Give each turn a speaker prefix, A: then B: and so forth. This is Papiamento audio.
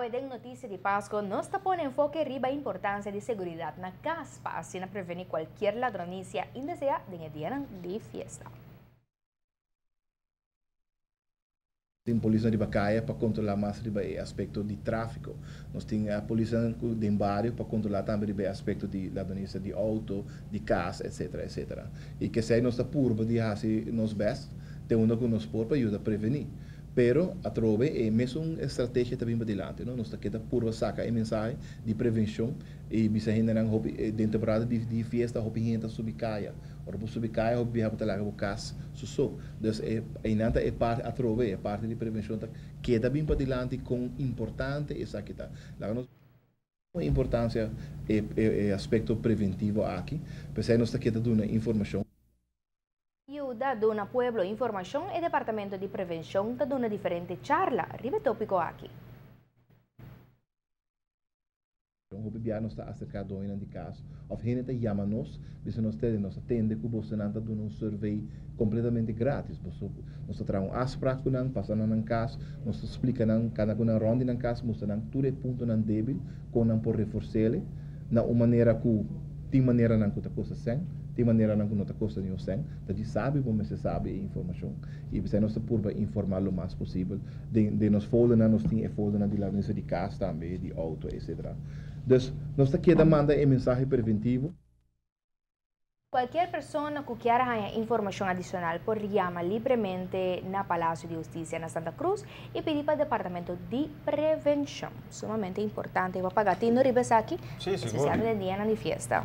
A: Awe den Noticia di Pasco nos ta pone enfoke riba importancia di seguridad na cas pa asina preveni cualkier ladronicia indesea den e dianan di fiesta.
B: Tin polisnan riba kaya pa kontrolá mas riba e aspekto di tráfiko. Nos tin polisnan ku den bario pa kontrolá tambe riba e aspekto di ladronisia di outo, di kas, etsetera, etsetera. I kesei nos ta purba di hasi nos bèst te unda ku nos por pa yuda prevení. Pero atrobe e mesun estrategia ta bin padilanti, no? Nos ta keda purba saka e mensahe di prevenshon i bisa hendenan hopi den temporada di di fiesta hopi hende ta subi kaya. Ora bo subi kaya hopi biaha bo ta laga bo kas su so. Dus e einan ta e parti atrobe e parti di prevenshon ta keda bin padilanti kon importante esaki ta. Laga nos importancia e e aspecto preventivo aki, p'esei nos ta keda duna informacion.
A: Yuda duna pueblo informacion E Departamento di Prevencion ta duna diferente charla riba e topico aki.
B: Hopi bia nos ta acerca doñonan di cas of hende ta yama nos, bisa nos tende, nos ta tende cu bosonan ta duna un survey completamente gratis. Boso, nos ta traha un afspraak cu nan, pasa na nan cas, nos ta splica nan, cana cu nan rond di nan cas, mustra nan tur e puntonan debil, con nan por reforcele na un manera cu tin maneranan cu ta costa cen, tin maneranan cu no ta costa ni un cen. Ta dji sabi bo mester sabi e informacion y p'esei nos ta purba informa lo mas posibel. Den den nos foldernan nos tin e foldernan di ladronisia di cas tambe, di auto, etcetera. Dus nos ta keda manda e mensahe preventivo.
A: Cualkier persona cu kier haña informacion adicional por yama libremente na Palacio di Husticia na Santa Cruz y pidi pa Departamento di Prevencion. Sumamente importante pa paga tino riba esaki,
C: Sí, sigur.
A: especialmente den dianan di fiesta.